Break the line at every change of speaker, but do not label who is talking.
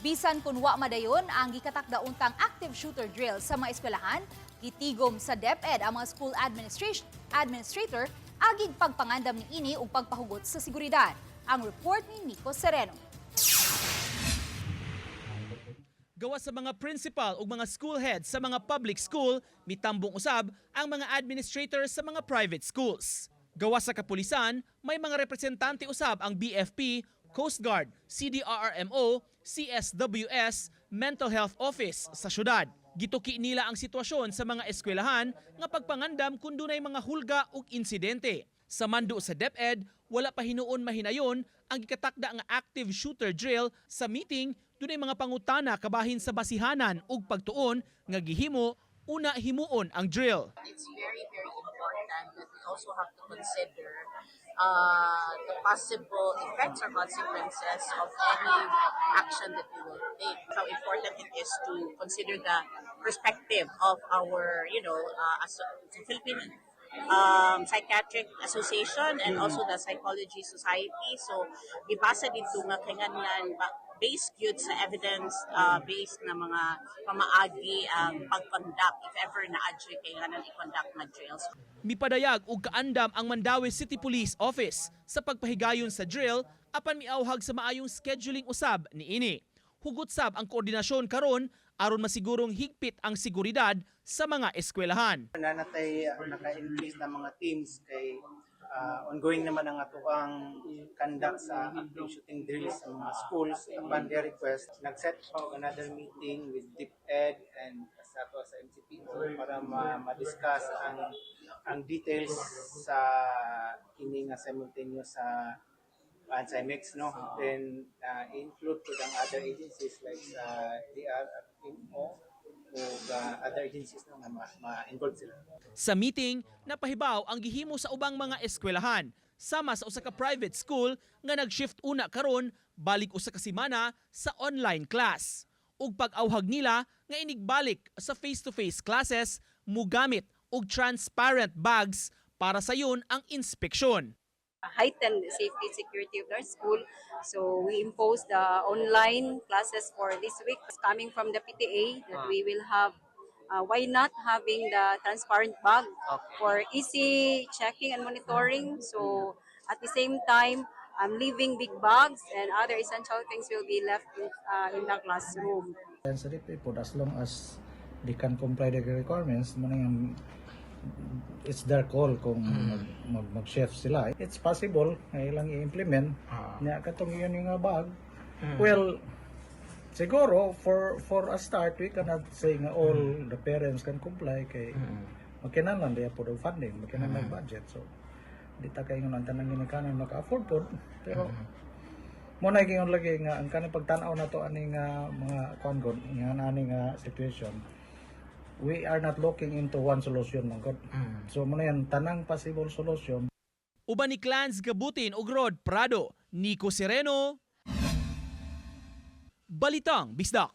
Bisan kung wa madayon ang gikatakda untang active shooter drill sa mga eskwelahan, gitigom sa DepEd ang mga school administration administrator agig pagpangandam niini ug pagpahugot sa seguridad. Ang report ni Nico Sereno.
Gawas sa mga principal ug mga school heads sa mga public school, mitambong usab ang mga administrators sa mga private schools. Gawas sa kapulisan, may mga representante usab ang BFP, Coast Guard, CDRRMO, CSWS, Mental Health Office sa syudad. Gituki nila ang sitwasyon sa mga eskwelahan nga pagpangandam kung dunay mga hulga ug insidente. Sa mando sa DepEd, wala pa hinuon mahinayon ang gikatakda nga active shooter drill. Sa meeting, dunay mga pangutana kabahin sa basihanan ug pagtuon nga gihimo una himuon ang drill.
It's very, very important that we also have to consider the possible effects or consequences of any action that we will take. How important it is to consider the perspective of our Philippine Psychiatric Association and also the Psychology Society. So, gibasa dito nga kinahanglan based gyud sa evidence based na mga pamaagi ang pag-conduct if ever na adyoy kailangan i-conduct na drills.
Mipadayag og kaandam ang Mandaue City Police Office sa pagpahigayon sa drill, apan miawhag sa maayong scheduling usab niini. Hugot sab ang koordinasyon karon aron masigurong higpit ang seguridad sa mga eskwelahan.
Naa na tay naka-increase na mga teams kay ongoing naman ang atoang conduct sa active shooting drills sa mga schools. Upon their request, nag-set pa og another meeting with DepEd and sa ato sa MCPO para ma-discuss ang details sa kini nga simultaneous sa anti-mix, no? Then include pud ang other agencies like sa DRMO o other agencies, no, nga ma-involve sila.
Sa meeting, napahibaw ang gihimo sa ubang mga eskwelahan sama sa usa ka private school nga nag-shift una karon balik usa ka semana sa online class. Ug pag-awhag nila nga inigbalik sa face-to-face classes, mugamit og transparent bags para sayon ang inspeksyon.
Heightened safety and security of our school. So we impose the online classes for this week. It's coming from the PTA that we will have, why not having the transparent bag for easy checking and monitoring. So at the same time, leaving big bags and other essential things will be left in the classroom.
And sa DepEd po, as long as they can comply the requirements, mo na yung it's their call kung mag-shift sila. It's possible nga ilang i-implement nya katong yun yung nga bag. Well, siguro for a start, we cannot say nga all the parents can comply kay makinahanglan diya pod og funding, makinahanglan budget. So di ta kay ang tanang ginikanan maka-afford pod, pero mo na gyud lagi nga ang kaning pagtan-aw nato ani nga mga kuan gud nga ani nga situation, we are not looking into one solution man gud. So mo na yan tanang possible solution.
Uban ni Clans Gabutin ug Rod Prado, Nico Sereno, Balitang Bisdak.